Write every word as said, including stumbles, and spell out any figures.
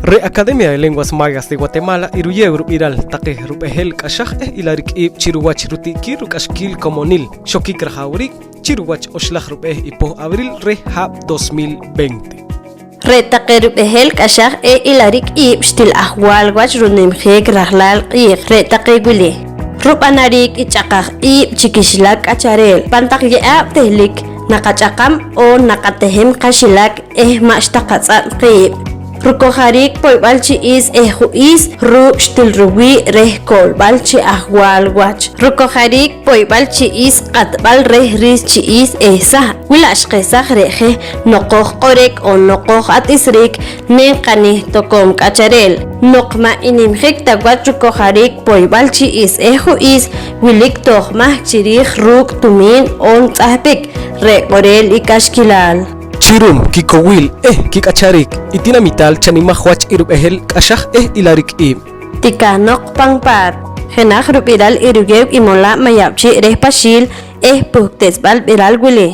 Re' Academia de Lenguas Mayas de Guatemala iruyeew rub'iral taqe rub'ehel k'axaj eh ilarik iib' chi ruwach ruti'kiil ruk'axkiil komonil xokik rajawriik chi ruwach oxlaj rub'eh i poh abril reh haab' dos mil veinte. Re' taqe rub'ehel k'axaj eh ilarik iib' xtil ajwaal wach runimjiik rajlaal q'iij. Re' taqe wili: rub'anariik i ch'aqaj iib' chi kixilak k'achareel pan taq ye'aab' tehlik, naqach'aqam oon naqatehem qaxilak eh ma'xta qatz'ab' qiib'. Rukojariik poyb'al chi iis eh ju'iis ruuk' xtil ruwii' reh ko'lb'al chi ajwaal wach. Rukojariik poyb'al chi iis q'atb'al reh riis chi iis eh sah. Wi la' xqesaj re' je noqoj q'orik oon noqoj at'isriik, neen qaniih tokoom k'achareel. Noq ma' inimjik ta wach rukojariik poyb'al chi iis eh ju'iis, wilik tooj mahk chi riij ruuk' tumiin oon tz'ahpik re' k'oreel i k'axkilal. Churum kikowiil eh kik'achariik, i tinamitaal chanimaj wach i rub'ehel k'axaj eh ilarik iib'. Tikahnoq pan paat, jenaj rub'iral iruyeew i molaab' Mayab'chi' reh Paxiil eh puhkteesb'al b'iral wili: